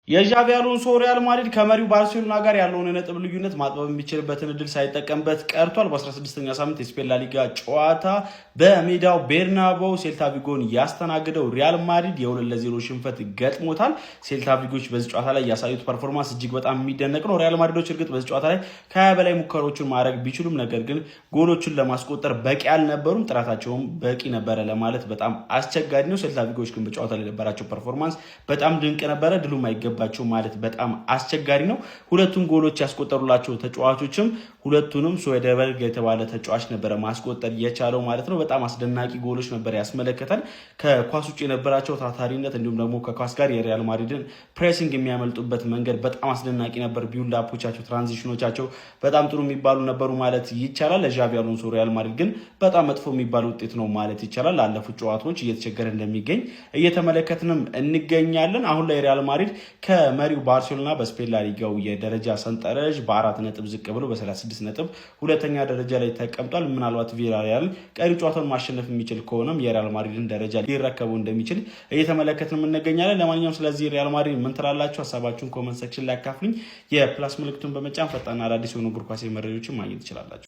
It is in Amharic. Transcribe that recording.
የዣቪ አሎንሶ ሪያል ማድሪድ ከመሪው ባርሴሎና ጋር ያለውን የነጥብ ልዩነት ማጥበብ የሚችልበትን እድል ሳይጠቀምበት ቀርቷል። በ16ኛ ሳምንት የስፔን ላሊጋ ጨዋታ በሜዳው ቤርናቦው ሴልታ ቪጎን ያስተናገደው ሪያል ማድሪድ የ2-0 ሽንፈት ገጥሞታል። ሴልታ ቪጎች በዚህ ጨዋታ ላይ ያሳዩት performance እጅግ በጣም የሚደነቅ ነው። ሪያል ማድሪዶች እርግጥ በዚህ ጨዋታ ላይ ከ20 በላይ ሙከራዎችን ማድረግ ቢችሉም ነገር ግን ጎሎችን ለማስቆጠር በቂ አልነበሩም። ጥራታቸውም በቂ ነበረ ለማለት በጣም አስቸጋሪ ነው። ሴልታ ቪጎች ግን በጨዋታ ላይ የነበራቸው performance በጣም ድንቅ ነበረ። ድሉም አይገባቸው ማለት በጣም አስቸጋሪ ነው። ሁለቱን ጎሎች ያስቆጠሩላቸው ተጫዋቾችም ሁለቱንም ሶደበርግ የተባለ ተጫዋች ነበረ ማስቆጠር የቻለው ማለት ነው። በጣም አስደናቂ ጎሎች ነበር ያስመለከተን። ከኳስ ውጭ የነበራቸው ታታሪነት እንዲሁም ደግሞ ከኳስ ጋር የሪያል ማድሪድን pressing የሚያመልጡበት መንገድ በጣም አስደናቂ ነበር። build up ኦቻቸው፣ transition ኦቻቸው በጣም ጥሩ የሚባሉ ነበሩ ማለት ይቻላል። ለዣቪ አሎንሶ ሪያል ማድሪድ ግን በጣም መጥፎ የሚባል ውጤት ነው ማለት ይቻላል። ላለፉት ጨዋታዎች እየተቸገረ እንደሚገኝ እየተመለከትንም እንገኛለን። አሁን ላይ ሪያል ማድሪድ ከመሪው ባርሴሎና በስፔን ላሊጋው የደረጃ ሰንጠረዥ በ4 ነጥብ ዝቅ ብሎ በ36 ነጥብ ሁለተኛ ደረጃ ላይ ተቀምጧል። ምናልባት ቪላሪያል ቀሪ ጨዋታውን ማሸነፍ የሚችል ከሆነም የሪያል ማድሪድን ደረጃ ሊረከቡ እንደሚችል እየተመለከትን እንገኛለን። ለማንኛውም ስለዚህ ሪያል ማድሪድ ምን ትላላችሁ? ሀሳባችሁን comment section ላይ አካፍሉኝ። የ plus ምልክቱን በመጫን ፈጣንና አዳዲስ የሆኑ እግር ኳስ መረጃዎችን ማግኘት ትችላላችሁ።